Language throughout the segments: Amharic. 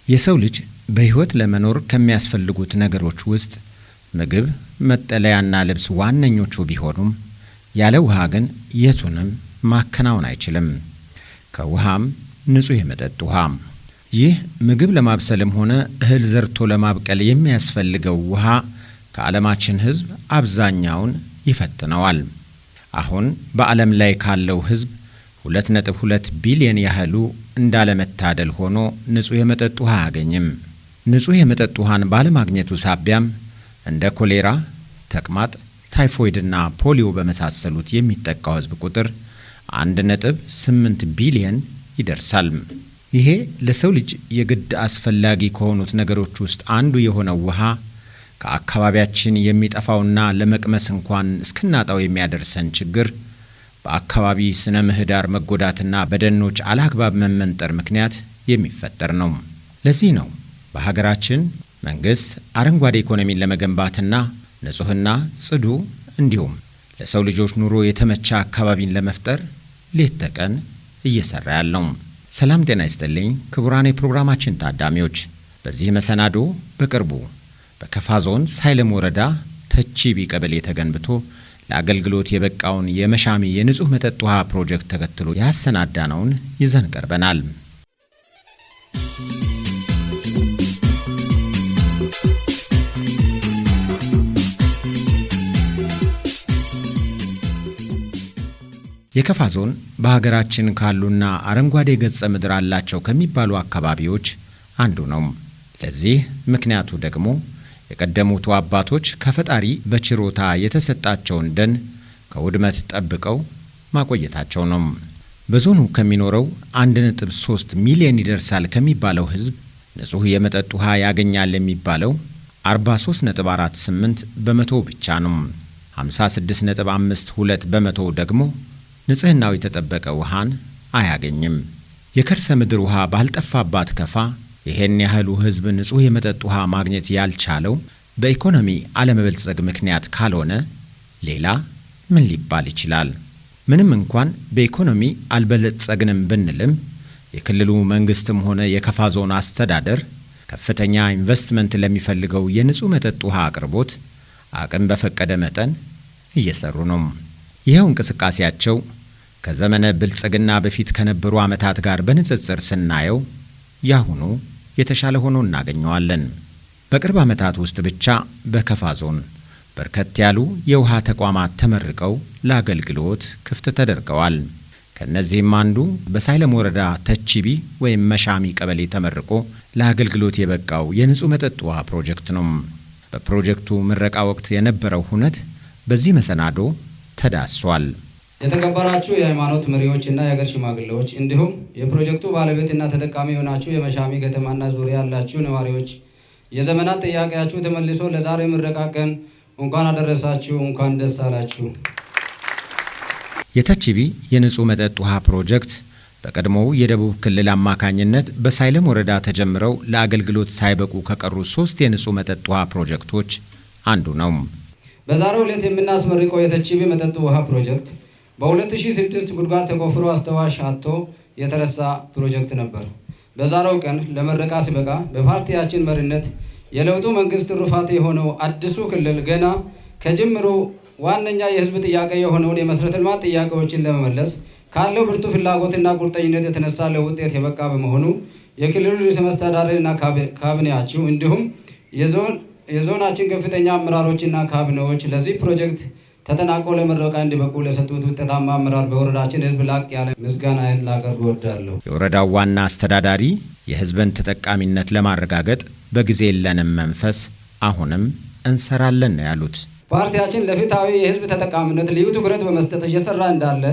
የሰው ልጅ በሕይወት ለመኖር ከሚያስፈልጉት ነገሮች ውስጥ ምግብ፣ መጠለያና ልብስ ዋነኞቹ ቢሆኑም ያለ ውሃ ግን የቱንም ማከናወን አይችልም። ከውሃም ንጹሕ የመጠጥ ውሃ። ይህ ምግብ ለማብሰልም ሆነ እህል ዘርቶ ለማብቀል የሚያስፈልገው ውሃ ከዓለማችን ሕዝብ አብዛኛውን ይፈትነዋል። አሁን በዓለም ላይ ካለው ሕዝብ 2.2 ቢሊዮን ያህሉ እንዳለመታደል ሆኖ ንጹሕ የመጠጥ ውሃ አያገኝም። ንጹሕ የመጠጥ ውሃን ባለማግኘቱ ሳቢያም እንደ ኮሌራ፣ ተቅማጥ፣ ታይፎይድና ፖሊዮ በመሳሰሉት የሚጠቃው ሕዝብ ቁጥር 1.8 ቢሊዮን ይደርሳል። ይሄ ለሰው ልጅ የግድ አስፈላጊ ከሆኑት ነገሮች ውስጥ አንዱ የሆነው ውሃ ከአካባቢያችን የሚጠፋውና ለመቅመስ እንኳን እስክናጣው የሚያደርሰን ችግር በአካባቢ ስነ ምህዳር መጎዳትና በደኖች አላግባብ መመንጠር ምክንያት የሚፈጠር ነው። ለዚህ ነው በሀገራችን መንግስት አረንጓዴ ኢኮኖሚን ለመገንባትና ንጹሕና ጽዱ እንዲሁም ለሰው ልጆች ኑሮ የተመቸ አካባቢን ለመፍጠር ሌት ተቀን እየሰራ ያለው። ሰላም ጤና ይስጥልኝ ክቡራን የፕሮግራማችን ታዳሚዎች፣ በዚህ መሰናዶ በቅርቡ በከፋ ዞን ሳይለም ወረዳ ተቺቢ ቀበሌ ተገንብቶ ለአገልግሎት የበቃውን የመሻሚ የንጹህ መጠጥ ውሃ ፕሮጀክት ተከትሎ ያሰናዳነውን ይዘን ቀርበናል። የከፋ ዞን በሀገራችን ካሉና አረንጓዴ ገጸ ምድር አላቸው ከሚባሉ አካባቢዎች አንዱ ነው። ለዚህ ምክንያቱ ደግሞ የቀደሙቱ አባቶች ከፈጣሪ በችሮታ የተሰጣቸውን ደን ከውድመት ጠብቀው ማቆየታቸው ነው። በዞኑ ከሚኖረው 1.3 ሚሊዮን ይደርሳል ከሚባለው ሕዝብ ንጹሕ የመጠጥ ውሃ ያገኛል የሚባለው 43.48 በመቶ ብቻ ነው። 56.52 በመቶ ደግሞ ንጽህናው የተጠበቀ ውሃን አያገኝም። የከርሰ ምድር ውሃ ባልጠፋባት ከፋ ይሄን ያህሉ ሕዝብ ንጹሕ የመጠጥ ውሃ ማግኘት ያልቻለው በኢኮኖሚ አለመበልጸግ ምክንያት ካልሆነ ሌላ ምን ሊባል ይችላል? ምንም እንኳን በኢኮኖሚ አልበለጸግንም ብንልም የክልሉ መንግስትም ሆነ የከፋ ዞን አስተዳደር ከፍተኛ ኢንቨስትመንት ለሚፈልገው የንጹሕ መጠጥ ውሃ አቅርቦት አቅም በፈቀደ መጠን እየሰሩ ነው። ይኸው እንቅስቃሴያቸው ከዘመነ ብልጽግና በፊት ከነበሩ ዓመታት ጋር በንጽጽር ስናየው ያሁኑ የተሻለ ሆኖ እናገኘዋለን። በቅርብ ዓመታት ውስጥ ብቻ በከፋ ዞን በርከት ያሉ የውሃ ተቋማት ተመርቀው ለአገልግሎት ክፍት ተደርገዋል። ከእነዚህም አንዱ በሳይለም ወረዳ ተቺቢ ወይም መሻሚ ቀበሌ ተመርቆ ለአገልግሎት የበቃው የንጹሕ መጠጥ ውሃ ፕሮጀክት ነው። በፕሮጀክቱ ምረቃ ወቅት የነበረው ሁነት በዚህ መሰናዶ ተዳስሷል። የተከበራችሁ የሃይማኖት መሪዎች እና የሀገር ሽማግሌዎች እንዲሁም የፕሮጀክቱ ባለቤትና ተጠቃሚ የሆናችሁ የመሻሚ ከተማና ዙሪያ ያላችሁ ነዋሪዎች የዘመናት ጥያቄያችሁ ተመልሶ ለዛሬ ምረቃ ቀን እንኳን አደረሳችሁ፣ እንኳን ደስ አላችሁ። የተቺቢ የንጹሕ መጠጥ ውሃ ፕሮጀክት በቀድሞው የደቡብ ክልል አማካኝነት በሳይለም ወረዳ ተጀምረው ለአገልግሎት ሳይበቁ ከቀሩ 3 የንጹሕ መጠጥ ውሃ ፕሮጀክቶች አንዱ ነው። በዛሬው ዕለት የምናስመርቀው የተቺቢ መጠጥ ውሃ ፕሮጀክት በ2006 ጉድጓድ ተቆፍሮ አስተዋሽ አጥቶ የተረሳ ፕሮጀክት ነበር። በዛሬው ቀን ለምረቃ ሲበቃ በፓርቲያችን መሪነት የለውጡ መንግስት ትሩፋት የሆነው አዲሱ ክልል ገና ከጅምሩ ዋነኛ የህዝብ ጥያቄ የሆነውን የመሰረተ ልማት ጥያቄዎችን ለመመለስ ካለው ብርቱ ፍላጎትና ቁርጠኝነት የተነሳ ለውጤት የበቃ በመሆኑ የክልሉ ርዕሰ መስተዳድርና ካቢኔያችሁ እንዲሁም የዞናችን ከፍተኛ አመራሮችና ካቢኔዎች ለዚህ ፕሮጀክት ተጠናቆ ለምረቃ እንዲበቁ ለሰጡት ውጤታማ አመራር በወረዳችን ህዝብ ላቅ ያለ ምስጋናዬን ላቀርብ እወዳለሁ። የወረዳው ዋና አስተዳዳሪ የህዝብን ተጠቃሚነት ለማረጋገጥ በጊዜ የለንም መንፈስ አሁንም እንሰራለን ነው ያሉት። ፓርቲያችን ለፍትሃዊ የህዝብ ተጠቃሚነት ልዩ ትኩረት በመስጠት እየሰራ እንዳለ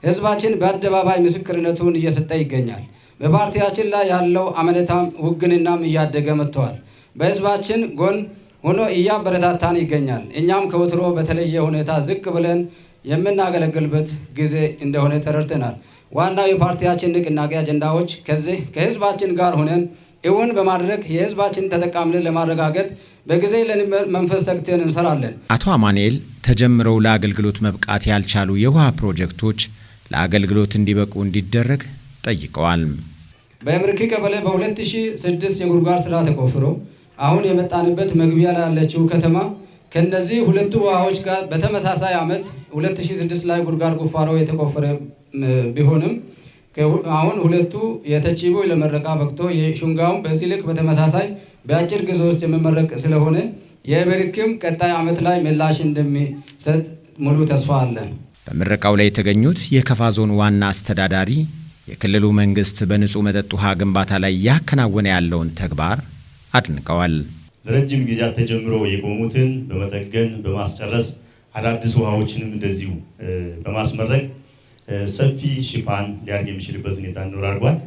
ህዝባችን በአደባባይ ምስክርነቱን እየሰጠ ይገኛል። በፓርቲያችን ላይ ያለው አመኔታም ውግንናም እያደገ መጥተዋል። በህዝባችን ጎን ሆኖ እያበረታታን ይገኛል። እኛም ከወትሮ በተለየ ሁኔታ ዝቅ ብለን የምናገለግልበት ጊዜ እንደሆነ ተረድተናል። ዋናው የፓርቲያችን ንቅናቄ አጀንዳዎች ከዚህ ከህዝባችን ጋር ሆነን እውን በማድረግ የህዝባችን ተጠቃሚነት ለማረጋገጥ በጊዜ መንፈስ ተግተን እንሰራለን። አቶ አማኑኤል ተጀምረው ለአገልግሎት መብቃት ያልቻሉ የውሃ ፕሮጀክቶች ለአገልግሎት እንዲበቁ እንዲደረግ ጠይቀዋል። በእምርኪ ቀበሌ በ2006 የጉድጓድ ስራ ተቆፍሮ አሁን የመጣንበት መግቢያ ላይ ያለችው ከተማ ከነዚህ ሁለቱ ውሃዎች ጋር በተመሳሳይ ዓመት 2006 ላይ ጉድጓድ ቁፋሮ የተቆፈረ ቢሆንም አሁን ሁለቱ የተቺቦ ለመረቃ በቅቶ የሹንጋውን በዚህ ልክ በተመሳሳይ በአጭር ጊዜ ውስጥ የሚመረቅ ስለሆነ የእምርኪም ቀጣይ ዓመት ላይ ምላሽ እንደሚሰጥ ሙሉ ተስፋ አለን። በምረቃው ላይ የተገኙት የከፋ ዞን ዋና አስተዳዳሪ የክልሉ መንግስት በንጹህ መጠጥ ውሃ ግንባታ ላይ እያከናወነ ያለውን ተግባር አድንቀዋል። ለረጅም ጊዜያት ተጀምሮ የቆሙትን በመጠገን በማስጨረስ አዳዲስ ውሃዎችንም እንደዚሁ በማስመረቅ ሰፊ ሽፋን ሊያድግ የሚችልበት ሁኔታ እንዲኖር አድርጓል።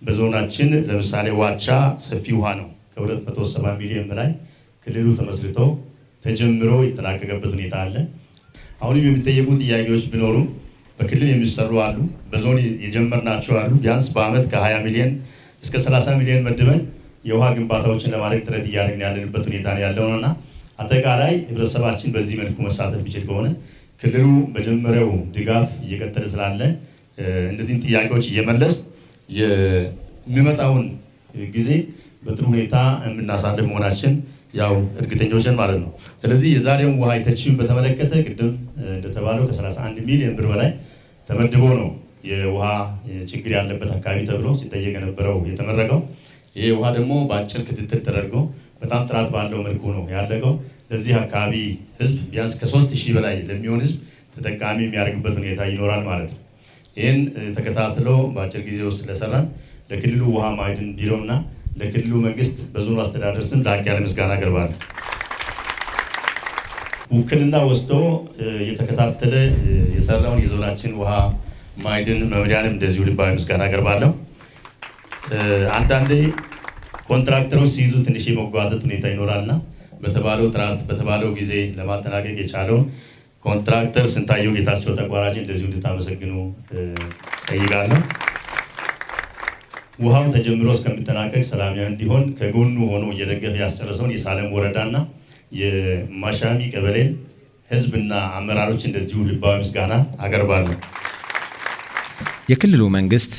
በዞናችን ለምሳሌ ዋቻ ሰፊ ውሃ ነው። ከ270 ሚሊዮን በላይ ክልሉ ተመስርቶ ተጀምሮ የተጠናቀቀበት ሁኔታ አለ። አሁንም የሚጠየቁ ጥያቄዎች ቢኖሩም በክልል የሚሰሩ አሉ፣ በዞን የጀመርናቸው አሉ። ቢያንስ በአመት ከ20 ሚሊዮን እስከ 30 ሚሊዮን መድበን የውሃ ግንባታዎችን ለማድረግ ጥረት እያደረግን ያለንበት ሁኔታ ነው ያለውና አጠቃላይ ህብረተሰባችን በዚህ መልኩ መሳተፍ የሚችል ከሆነ ክልሉ በጀመረው ድጋፍ እየቀጠለ ስላለ እነዚህን ጥያቄዎች እየመለስ የሚመጣውን ጊዜ በጥሩ ሁኔታ የምናሳልፍ መሆናችን ያው እርግጠኞች ነን ማለት ነው። ስለዚህ የዛሬውን ውሃ የተቺውን በተመለከተ ቅድም እንደተባለው ከ31 ሚሊዮን ብር በላይ ተመድቦ ነው የውሃ ችግር ያለበት አካባቢ ተብሎ ሲጠየቅ የነበረው የተመረቀው። ይሄ ውሃ ደግሞ በአጭር ክትትል ተደርጎ በጣም ጥራት ባለው መልኩ ነው ያለቀው። ለዚህ አካባቢ ህዝብ ቢያንስ ከ3000 በላይ ለሚሆን ህዝብ ተጠቃሚ የሚያደርግበት ሁኔታ ይኖራል ማለት ነው። ይህን ተከታትሎ በአጭር ጊዜ ውስጥ ለሰራን ለክልሉ ውሃ ማዕድን ቢሮና ለክልሉ መንግስት በዞኑ አስተዳደር ስም ላቅ ያለ ምስጋና አቀርባለሁ። ውክልና ወስዶ የተከታተለ የሰራውን የዞናችን ውሃ ማዕድን መምሪያንም እንደዚሁ ልባዊ ምስጋና አቀርባለሁ። አንዳንዴ ኮንትራክተሮች ሲይዙ ትንሽ የመጓተት ሁኔታ ይኖራልና በተባለው ጥራት በተባለው ጊዜ ለማጠናቀቅ የቻለውን ኮንትራክተር ስንታየው ጌታቸው ተቋራጭ እንደዚሁ እንድታመሰግኑ ጠይቃለሁ። ውሃው ተጀምሮ እስከሚጠናቀቅ ሰላማዊ እንዲሆን ከጎኑ ሆኖ እየደገፈ ያስጨረሰውን የሳለም ወረዳና የማሻሚ ቀበሌ ህዝብና አመራሮች እንደዚሁ ልባዊ ምስጋና አቀርባለሁ። የክልሉ መንግስት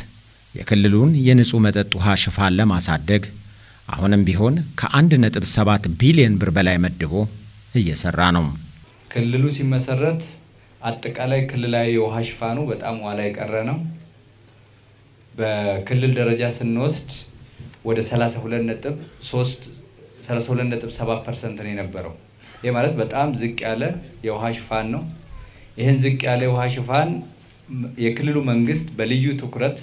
የክልሉን የንጹህ መጠጥ ውሃ ሽፋን ለማሳደግ አሁንም ቢሆን ከ1.7 ቢሊዮን ብር በላይ መድቦ እየሰራ ነው። ክልሉ ሲመሰረት አጠቃላይ ክልላዊ የውሃ ሽፋኑ በጣም ኋላ የቀረ ነው። በክልል ደረጃ ስንወስድ ወደ 32.7% ነው የነበረው። ይሄ ማለት በጣም ዝቅ ያለ የውሃ ሽፋን ነው። ይሄን ዝቅ ያለ የውሃ ሽፋን የክልሉ መንግስት በልዩ ትኩረት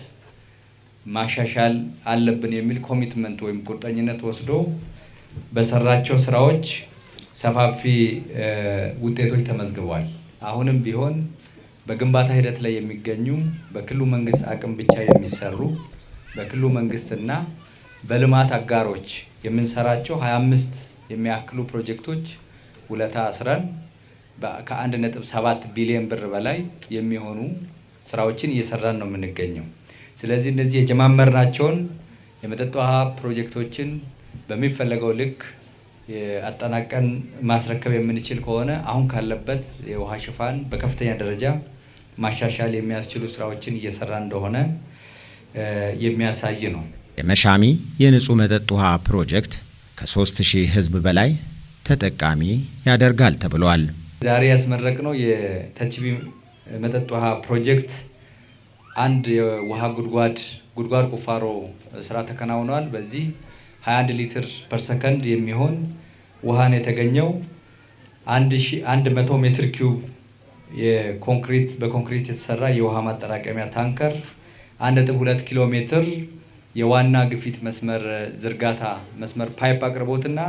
ማሻሻል አለብን የሚል commitment ወይም ቁርጠኝነት ወስዶ በሰራቸው ስራዎች ሰፋፊ ውጤቶች ተመዝግበዋል። አሁንም ቢሆን በግንባታ ሂደት ላይ የሚገኙ በክልሉ መንግስት አቅም ብቻ የሚሰሩ በክልሉ መንግስትና በልማት አጋሮች የምንሰራቸው 25 የሚያክሉ ፕሮጀክቶች ውለታ አስረን ከ1.7 ቢሊዮን ብር በላይ የሚሆኑ ስራዎችን እየሰራን ነው የምንገኘው። ስለዚህ እነዚህ የጀማመርናቸውን የመጠጥ ውሃ ፕሮጀክቶችን በሚፈለገው ልክ አጠናቀን ማስረከብ የምንችል ከሆነ አሁን ካለበት የውሃ ሽፋን በከፍተኛ ደረጃ ማሻሻል የሚያስችሉ ስራዎችን እየሰራ እንደሆነ የሚያሳይ ነው። የመሻሚ የንጹህ መጠጥ ውሃ ፕሮጀክት ከ3000 ህዝብ በላይ ተጠቃሚ ያደርጋል ተብሏል። ዛሬ ያስመረቅነው የተችቢ መጠጥ ውሃ ፕሮጀክት አንድ የውሃ ጉድጓድ ቁፋሮ ስራ ተከናውኗል። በዚህ 21 ሊትር per ሰከንድ የሚሆን ውሃን የተገኘው 1100 ሜትር ኪዩብ የኮንክሪት በኮንክሪት የተሰራ የውሃ ማጠራቀሚያ ታንከር፣ 1.2 ኪሎ ሜትር የዋና ግፊት መስመር ዝርጋታ መስመር pipe አቅርቦትና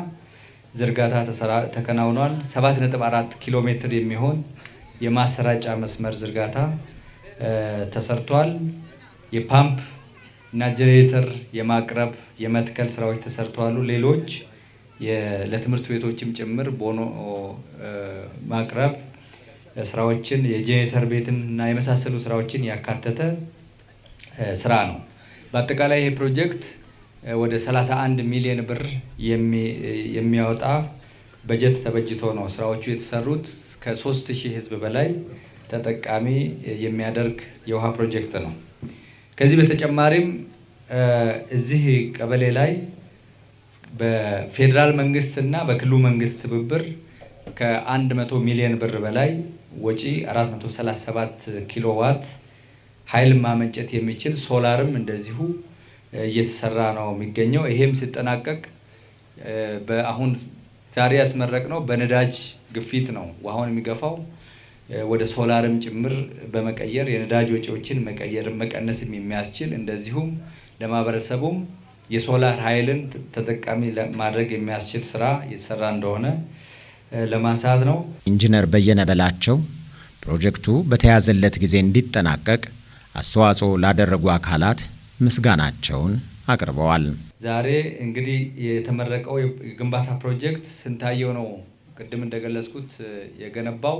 ዝርጋታ ተከናውኗል። 7.4 ኪሎ ሜትር የሚሆን የማሰራጫ መስመር ዝርጋታ ተሰርቷል። የፓምፕ እና ጄኔሬተር የማቅረብ የመትከል ስራዎች ተሰርተዋል። ሌሎች ለትምህርት ቤቶችም ጭምር ቦኖ ማቅረብ ስራዎችን የጄኔሬተር ቤትን እና የመሳሰሉ ስራዎችን ያካተተ ስራ ነው። በአጠቃላይ ይሄ ፕሮጀክት ወደ 31 ሚሊዮን ብር የሚያወጣ በጀት ተበጅቶ ነው ስራዎቹ የተሰሩት። ከ3000 ህዝብ በላይ ተጠቃሚ የሚያደርግ የውሃ ፕሮጀክት ነው። ከዚህ በተጨማሪም እዚህ ቀበሌ ላይ በፌዴራል መንግስትና በክልሉ መንግስት ትብብር ከ100 ሚሊዮን ብር በላይ ወጪ 437 ኪሎዋት ኃይል ማመንጨት የሚችል ሶላርም እንደዚሁ እየተሰራ ነው የሚገኘው። ይሄም ሲጠናቀቅ በአሁን ዛሬ ያስመረቅነው በነዳጅ ግፊት ነው ውሃውን የሚገፋው፣ ወደ ሶላርም ጭምር በመቀየር የነዳጅ ወጪዎችን መቀየር መቀነስም የሚያስችል እንደዚሁም ለማህበረሰቡም የሶላር ኃይልን ተጠቃሚ ማድረግ የሚያስችል ስራ እየተሰራ እንደሆነ ለማንሳት ነው። ኢንጂነር በየነ በላቸው ፕሮጀክቱ በተያዘለት ጊዜ እንዲጠናቀቅ አስተዋጽኦ ላደረጉ አካላት ምስጋናቸውን አቅርበዋል። ዛሬ እንግዲህ የተመረቀው የግንባታ ፕሮጀክት ስንታየው ነው ቅድም እንደገለጽኩት የገነባው፣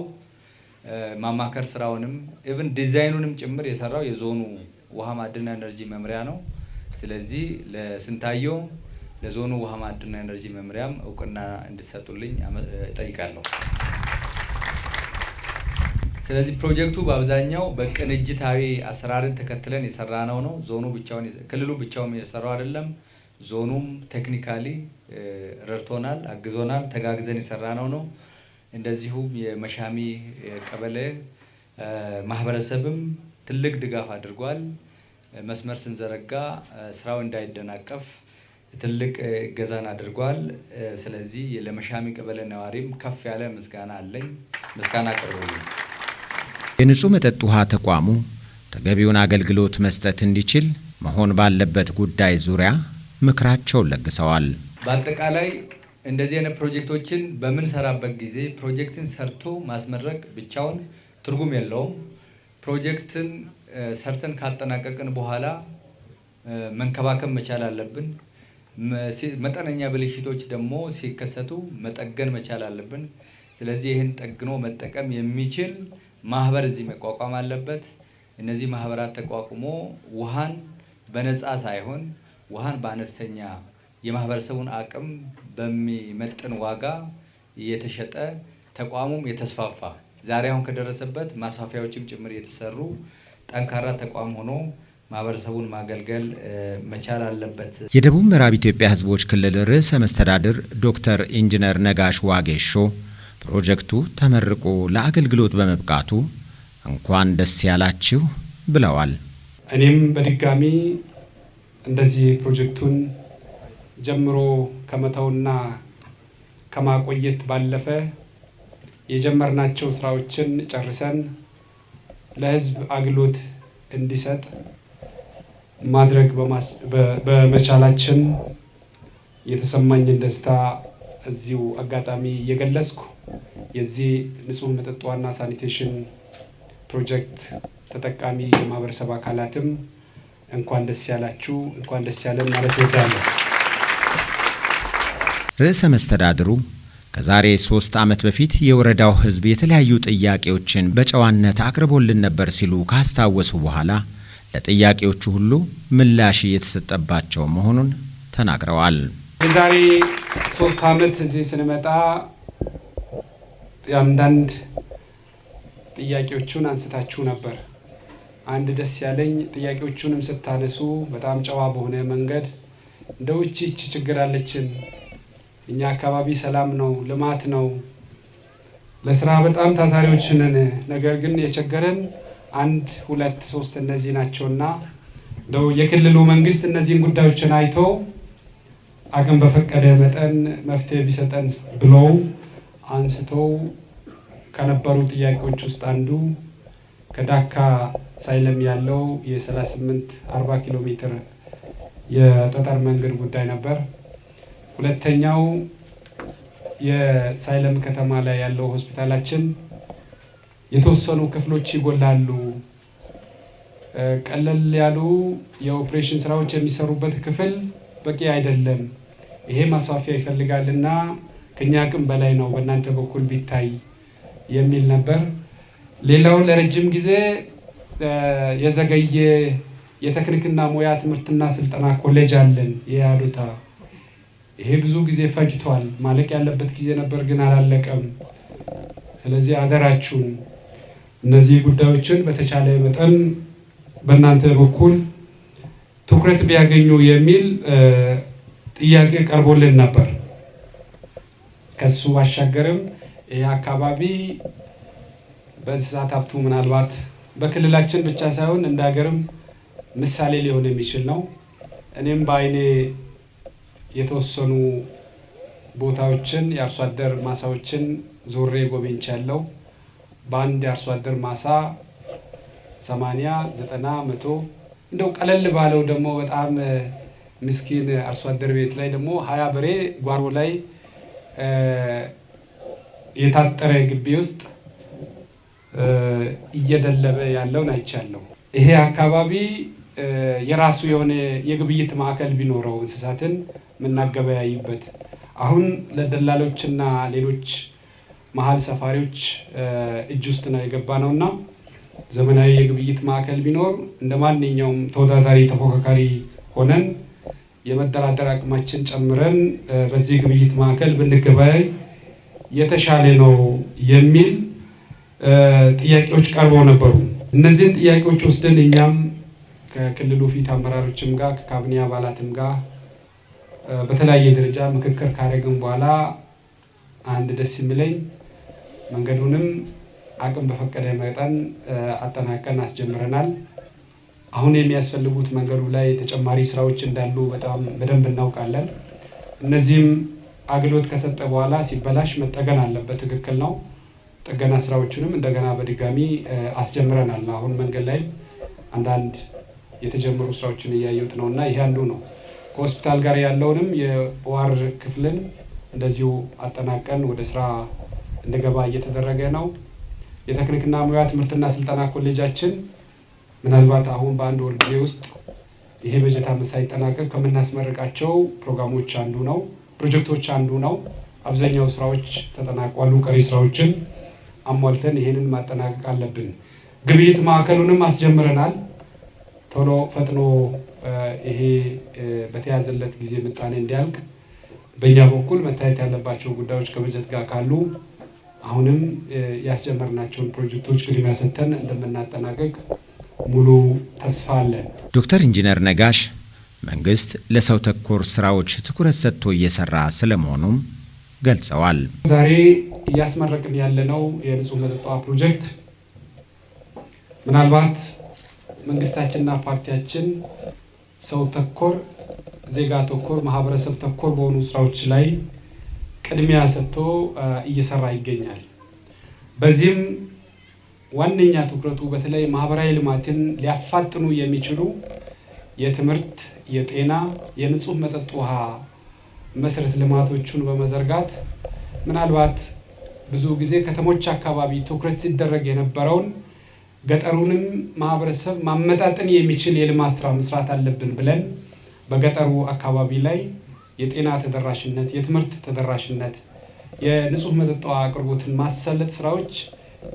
ማማከር ስራውንም even ዲዛይኑንም ጭምር የሰራው የዞኑ ውሃ ማዕድንና ኤነርጂ መምሪያ ነው። ስለዚህ ለስንታየው ለዞኑ ውሃ ማዕድንና ኤነርጂ መምሪያም እውቅና እንድትሰጡልኝ እጠይቃለሁ። ስለዚህ ፕሮጀክቱ በአብዛኛው በቅንጅታዊ አሰራርን ተከትለን የሰራነው ነው። ዞኑ ብቻውን ክልሉ ብቻውን የሰራው አይደለም። ዞኑም technically ረድቶናል፣ አግዞናል፣ ተጋግዘን የሰራነው ነው። እንደዚሁም የመሻሚ ቀበሌ ማህበረሰብም ትልቅ ድጋፍ አድርጓል። መስመር ስንዘረጋ ስራው እንዳይደናቀፍ ትልቅ እገዛን አድርጓል። ስለዚህ ለመሻሚ ቀበሌ ነዋሪም ከፍ ያለ ምስጋና አለኝ። ምስጋና አቅርቡልኝ። የንጹህ መጠጥ ውሃ ተቋሙ ተገቢውን አገልግሎት መስጠት እንዲችል መሆን ባለበት ጉዳይ ዙሪያ ምክራቸውን ለግሰዋል። በአጠቃላይ እንደዚህ አይነት ፕሮጀክቶችን በምንሰራበት ጊዜ ፕሮጀክትን ሰርቶ ማስመረቅ ብቻውን ትርጉም የለውም። ፕሮጀክትን ሰርተን ካጠናቀቅን በኋላ መንከባከብ መቻል አለብን። መጠነኛ ብልሽቶች ደግሞ ሲከሰቱ መጠገን መቻል አለብን። ስለዚህ ይህን ጠግኖ መጠቀም የሚችል ማህበር እዚህ መቋቋም አለበት። እነዚህ ማህበራት ተቋቁሞ ውሃን በነፃ ሳይሆን ውሃን በአነስተኛ የማህበረሰቡን አቅም በሚመጥን ዋጋ እየተሸጠ ተቋሙም የተስፋፋ ዛሬ አሁን ከደረሰበት ማስፋፊያዎችም ጭምር የተሰሩ ጠንካራ ተቋም ሆኖ ማህበረሰቡን ማገልገል መቻል አለበት። የደቡብ ምዕራብ ኢትዮጵያ ሕዝቦች ክልል ርዕሰ መስተዳድር ዶክተር ኢንጂነር ነጋሽ ዋጌሾ ፕሮጀክቱ ተመርቆ ለአገልግሎት በመብቃቱ እንኳን ደስ ያላችሁ ብለዋል። እኔም በድጋሚ እንደዚህ ፕሮጀክቱን ጀምሮ ከመተውና ከማቆየት ባለፈ የጀመርናቸው ስራዎችን ጨርሰን ለህዝብ አገልግሎት እንዲሰጥ ማድረግ በመቻላችን የተሰማኝን ደስታ እዚሁ አጋጣሚ እየገለጽኩ የዚህ ንጹህ መጠጥ ውሃና ሳኒቴሽን ፕሮጀክት ተጠቃሚ የማህበረሰብ አካላትም እንኳን ደስ ያላችሁ፣ እንኳን ደስ ያለን ማለት እወዳለሁ። ርዕሰ መስተዳድሩ ከዛሬ 3 ዓመት በፊት የወረዳው ህዝብ የተለያዩ ጥያቄዎችን በጨዋነት አቅርቦልን ነበር ሲሉ ካስታወሱ በኋላ ለጥያቄዎቹ ሁሉ ምላሽ እየተሰጠባቸው መሆኑን ተናግረዋል። የዛሬ 3 ዓመት እዚህ ስንመጣ አንዳንድ ጥያቄዎቹን አንስታችሁ ነበር። አንድ ደስ ያለኝ ጥያቄዎቹንም ስታነሱ በጣም ጨዋ በሆነ መንገድ እንደው እቺ ችግር አለችን፣ እኛ አካባቢ ሰላም ነው፣ ልማት ነው፣ ለስራ በጣም ታታሪዎች ነን፣ ነገር ግን የቸገረን 1 2 3 እነዚህ ናቸውና እንደው የክልሉ መንግስት እነዚህን ጉዳዮችን አይቶ አቅም በፈቀደ መጠን መፍትሄ ቢሰጠን ብለው አንስተው ከነበሩ ጥያቄዎች ውስጥ አንዱ ከዳካ ሳይለም ያለው የ38 40 ኪሎ ሜትር የጠጠር መንገድ ጉዳይ ነበር። ሁለተኛው የሳይለም ከተማ ላይ ያለው ሆስፒታላችን የተወሰኑ ክፍሎች ይጎላሉ፣ ቀለል ያሉ የኦፕሬሽን ስራዎች የሚሰሩበት ክፍል በቂ አይደለም፣ ይሄ ማስፋፊያ ይፈልጋልና ከኛ አቅም በላይ ነው፣ በእናንተ በኩል ቢታይ የሚል ነበር። ሌላው ለረጅም ጊዜ የዘገየ የቴክኒክና ሙያ ትምህርትና ስልጠና ኮሌጅ አለን የያዶታ። ይሄ ብዙ ጊዜ ፈጅቷል፣ ማለቅ ያለበት ጊዜ ነበር ግን አላለቀም። ስለዚህ አደራችሁን እነዚህ ጉዳዮችን በተቻለ መጠን በእናንተ በኩል ትኩረት ቢያገኙ የሚል ጥያቄ ቀርቦልን ነበር። ከሱ ባሻገርም ይህ አካባቢ በእንስሳት ሀብቱ ምናልባት በክልላችን ብቻ ሳይሆን እንደ ሀገርም ምሳሌ ሊሆን የሚችል ነው። እኔም በአይኔ የተወሰኑ ቦታዎችን የአርሶ አደር ማሳዎችን ዞሬ ጎብኝቻለሁ። በአንድ የአርሶ አደር ማሳ 80፣ 90፣ 100፣ እንደው ቀለል ባለው ደግሞ በጣም ምስኪን አርሶ አደር ቤት ላይ ደግሞ 20 በሬ ጓሮ ላይ የታጠረ ግቢ ውስጥ እየደለበ ያለውን አይቻለሁ። ይሄ አካባቢ የራሱ የሆነ የግብይት ማዕከል ቢኖረው፣ እንስሳትን የምናገበያይበት፣ አሁን ለደላሎችና ሌሎች መሀል ሰፋሪዎች እጅ ውስጥ ነው የገባ ነውና ዘመናዊ የግብይት ማዕከል ቢኖር እንደ ማንኛውም ተወዳዳሪ ተፎካካሪ ሆነን የመደራደር አቅማችን ጨምረን በዚህ ግብይት ማዕከል ብንገበያይ የተሻለ ነው የሚል ጥያቄዎች ቀርበው ነበሩ። እነዚህን ጥያቄዎች ወስደን እኛም ከክልሉ ፊት አመራሮችም ጋር ከካቢኔ አባላትም ጋር በተለያየ ደረጃ ምክክር ካደረግን በኋላ አንድ ደስ የሚለኝ መንገዱንም አቅም በፈቀደ መጠን አጠናቀን አስጀምረናል። አሁን የሚያስፈልጉት መንገዱ ላይ ተጨማሪ ስራዎች እንዳሉ በጣም በደንብ እናውቃለን። እነዚህም አገልግሎት ከሰጠ በኋላ ሲበላሽ መጠገን አለበት። ትክክል ነው። ጥገና ስራዎቹንም እንደገና በድጋሚ አስጀምረናል። አሁን መንገድ ላይ አንዳንድ የተጀመሩ ስራዎችን እያየሁት ነው እና ይሄ አንዱ ነው። ከሆስፒታል ጋር ያለውንም የ OR ክፍልን እንደዚሁ አጠናቀን ወደ ስራ እንዲገባ እየተደረገ ነው። የቴክኒክና ሙያ ትምህርትና ስልጠና ኮሌጃችን ምናልባት አሁን በአንድ ወር ጊዜ ውስጥ ይሄ በጀት ዓመት ሳይጠናቀቅ ከምናስመርቃቸው ፕሮግራሞች አንዱ ነው፣ ፕሮጀክቶች አንዱ ነው። አብዛኛው ስራዎች ተጠናቋሉ። ቀሪ ስራዎችን አሟልተን ይሄንን ማጠናቀቅ አለብን። ግብይት ማዕከሉንም አስጀምረናል። ቶሎ ፈጥኖ ይሄ በተያዘለት ጊዜ ምጣኔ እንዲያልቅ በእኛ በኩል መታየት ያለባቸው ጉዳዮች ከበጀት ጋር ካሉ አሁንም ያስጀመርናቸውን ፕሮጀክቶች ቅድሚያ ሰጥተን እንደምናጠናቀቅ ሙሉ ተስፋ አለን። ዶክተር ኢንጂነር ነጋሽ መንግስት ለሰው ተኮር ስራዎች ትኩረት ሰጥቶ እየሰራ ስለመሆኑም ገልጸዋል። ዛሬ እያስመረቅን ያለነው የንጹህ መጠጥ ውሃ ፕሮጀክት ምናልባት መንግስታችንና ፓርቲያችን ሰው ተኮር፣ ዜጋ ተኮር፣ ማህበረሰብ ተኮር በሆኑ ስራዎች ላይ ቅድሚያ ሰጥቶ እየሰራ ይገኛል። በዚህም ዋነኛ ትኩረቱ በተለይ ማህበራዊ ልማትን ሊያፋጥኑ የሚችሉ የትምህርት፣ የጤና፣ የንጹህ መጠጥ ውሃ መሰረተ ልማቶቹን በመዘርጋት ምናልባት ብዙ ጊዜ ከተሞች አካባቢ ትኩረት ሲደረግ የነበረውን ገጠሩንም ማህበረሰብ ማመጣጠን የሚችል የልማት ስራ መስራት አለብን ብለን በገጠሩ አካባቢ ላይ የጤና ተደራሽነት፣ የትምህርት ተደራሽነት፣ የንጹህ መጠጥ ውሃ አቅርቦትን ማሳለጥ ስራዎች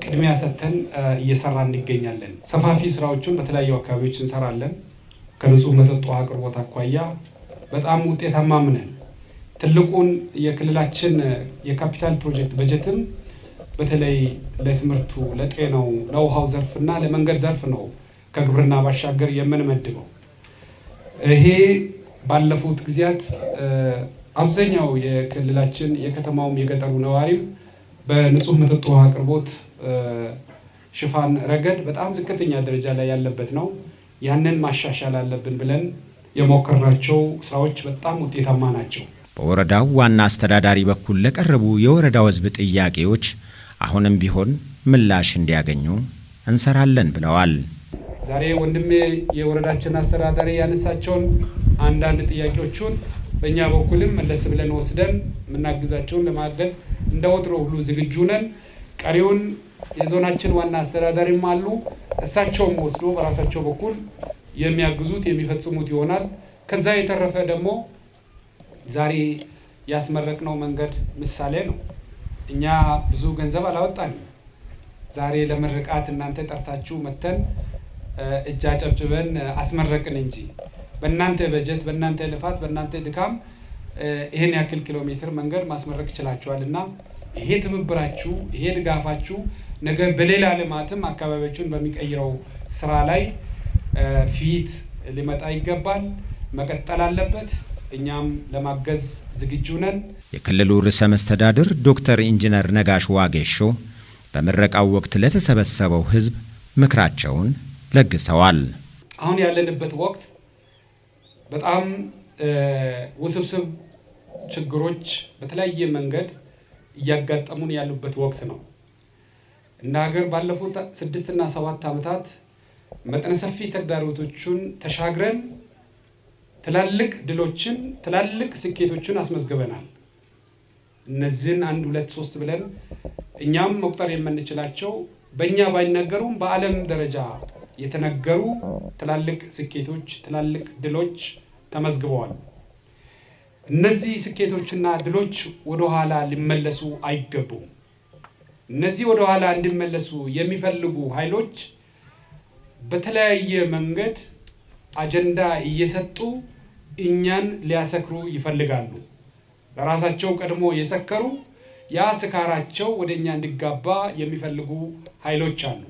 ቅድሚያ ሰጥተን እየሰራ እንገኛለን። ሰፋፊ ስራዎችን በተለያዩ አካባቢዎች እንሰራለን። ከንጹህ መጠጥ ውሃ አቅርቦት አኳያ በጣም ውጤታማም ነን። ትልቁን የክልላችን የካፒታል ፕሮጀክት በጀትም በተለይ ለትምህርቱ፣ ለጤናው፣ ለውሃው ዘርፍና ለመንገድ ዘርፍ ነው ከግብርና ባሻገር የምንመድበው። ይሄ ባለፉት ጊዜያት አብዛኛው የክልላችን የከተማውም የገጠሩ ነዋሪም በንጹህ መጠጥ ውሃ አቅርቦት ሽፋን ረገድ በጣም ዝቅተኛ ደረጃ ላይ ያለበት ነው። ያንን ማሻሻል አለብን ብለን የሞከርናቸው ስራዎች በጣም ውጤታማ ናቸው። በወረዳው ዋና አስተዳዳሪ በኩል ለቀረቡ የወረዳው ሕዝብ ጥያቄዎች አሁንም ቢሆን ምላሽ እንዲያገኙ እንሰራለን ብለዋል። ዛሬ ወንድሜ የወረዳችን አስተዳዳሪ ያነሳቸውን አንዳንድ ጥያቄዎቹን በእኛ በኩልም መለስ ብለን ወስደን የምናግዛቸውን ለማገዝ እንደ ወትሮ ሁሉ ዝግጁ ነን። ቀሪውን የዞናችን ዋና አስተዳዳሪም አሉ። እሳቸውም ወስዶ በራሳቸው በኩል የሚያግዙት የሚፈጽሙት ይሆናል። ከዛ የተረፈ ደግሞ ዛሬ ያስመረቅነው መንገድ ምሳሌ ነው። እኛ ብዙ ገንዘብ አላወጣንም። ዛሬ ለምርቃት እናንተ ጠርታችሁ መተን እጅ አጨብጭበን አስመረቅን እንጂ በእናንተ በጀት፣ በእናንተ ልፋት፣ በእናንተ ድካም ይሄን ያክል ኪሎ ሜትር መንገድ ማስመረቅ ችላችኋል እና ይሄ ትብብራችሁ፣ ይሄ ድጋፋችሁ ነገ በሌላ ልማትም አካባቢያችሁን በሚቀይረው ስራ ላይ ፊት ሊመጣ ይገባል፣ መቀጠል አለበት። እኛም ለማገዝ ዝግጁ ነን። የክልሉ ርዕሰ መስተዳድር ዶክተር ኢንጂነር ነጋሽ ዋጌሾ በምረቃው ወቅት ለተሰበሰበው ሕዝብ ምክራቸውን ለግሰዋል። አሁን ያለንበት ወቅት በጣም ውስብስብ ችግሮች በተለያየ መንገድ እያጋጠሙን ያሉበት ወቅት ነው። እንደ ሀገር ባለፉት 6 እና 7 ዓመታት መጠነ ሰፊ ተግዳሮቶችን ተሻግረን ትላልቅ ድሎችን፣ ትላልቅ ስኬቶችን አስመዝግበናል። እነዚህን 1 2 3 ብለን እኛም መቁጠር የምንችላቸው፣ በእኛ ባይነገሩም በዓለም ደረጃ የተነገሩ ትላልቅ ስኬቶች፣ ትላልቅ ድሎች ተመዝግበዋል። እነዚህ ስኬቶችና ድሎች ወደ ኋላ ሊመለሱ አይገቡም። እነዚህ ወደ ኋላ እንዲመለሱ የሚፈልጉ ኃይሎች በተለያየ መንገድ አጀንዳ እየሰጡ እኛን ሊያሰክሩ ይፈልጋሉ። ለራሳቸው ቀድሞ የሰከሩ፣ ያ ስካራቸው ወደ እኛ እንዲጋባ የሚፈልጉ ኃይሎች አሉ።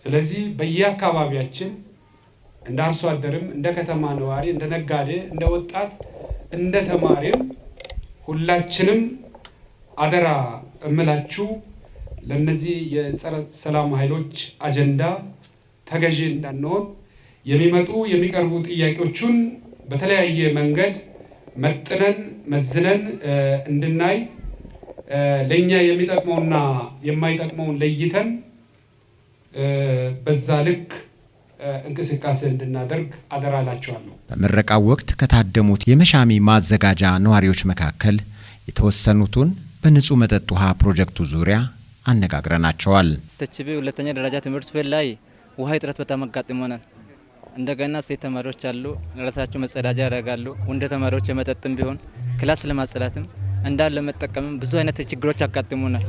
ስለዚህ በየአካባቢያችን እንደ አርሶ አደርም፣ እንደ ከተማ ነዋሪ፣ እንደ ነጋዴ፣ እንደ ወጣት፣ እንደ ተማሪም ሁላችንም አደራ እምላችሁ ለነዚህ የጸረ ሰላም ኃይሎች አጀንዳ ተገዢ እንዳንሆን፣ የሚመጡ የሚቀርቡ ጥያቄዎቹን በተለያየ መንገድ መጥነን መዝነን እንድናይ፣ ለእኛ የሚጠቅመውና የማይጠቅመውን ለይተን በዛ ልክ እንቅስቃሴ እንድናደርግ አደራ እላችኋለሁ። በምረቃው ወቅት ከታደሙት የመሻሚ ማዘጋጃ ነዋሪዎች መካከል የተወሰኑትን በንጹህ መጠጥ ውሃ ፕሮጀክቱ ዙሪያ አነጋግረናቸዋል። ተችቤ ሁለተኛ ደረጃ ትምህርት ቤት ላይ ውሃ እጥረት በጣም አጋጥሞናል። እንደገና ሴት ተማሪዎች አሉ፣ ለራሳቸው መጸዳጃ ያደርጋሉ። ወንድ ተማሪዎች የመጠጥም ቢሆን class ለማጽዳትም እንዳለ ለመጠቀምም ብዙ አይነት ችግሮች ያጋጥሙናል።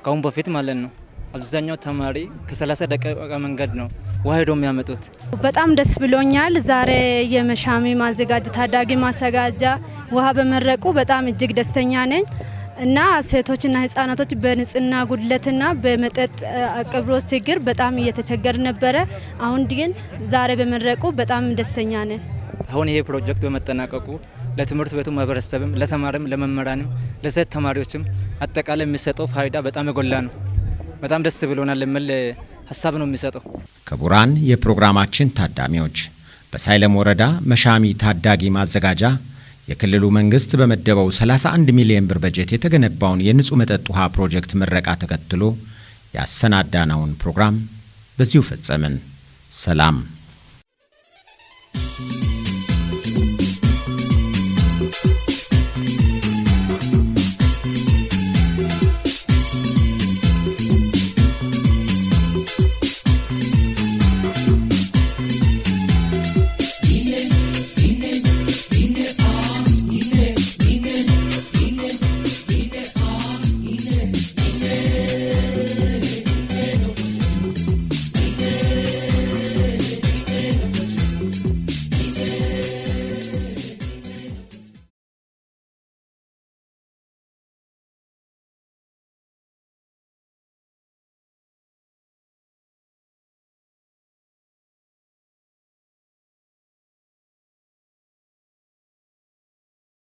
ከአሁን በፊት ማለት ነው። አብዛኛው ተማሪ ከ30 ደቂቃ መንገድ ነው ውሃ ሄዶ የሚያመጡት። በጣም ደስ ብሎኛል። ዛሬ የመሻሚ ማዘጋጃ ታዳጊ ማዘጋጃ ውሃ በመረቁ በጣም እጅግ ደስተኛ ነኝ እና ሴቶችና ህጻናቶች በንጽህና ጉድለትና በመጠጥ አቅርቦት ችግር በጣም እየተቸገር ነበረ። አሁን ግን ዛሬ በመረቁ በጣም ደስተኛ ነን። አሁን ይሄ ፕሮጀክት በመጠናቀቁ ለትምህርት ቤቱ ማህበረሰብም፣ ለተማሪም፣ ለመምህራንም፣ ለሴት ተማሪዎችም አጠቃላይ የሚሰጠው ፋይዳ በጣም የጎላ ነው። በጣም ደስ ብሎናል የሚል ሀሳብ ነው የሚሰጠው። ክቡራን የፕሮግራማችን ታዳሚዎች፣ በሳይለም ወረዳ መሻሚ ታዳጊ ማዘጋጃ የክልሉ መንግስት በመደበው 31 ሚሊዮን ብር በጀት የተገነባውን የንጹህ መጠጥ ውሃ ፕሮጀክት ምረቃ ተከትሎ ያሰናዳነውን ፕሮግራም በዚሁ ፈጸምን። ሰላም።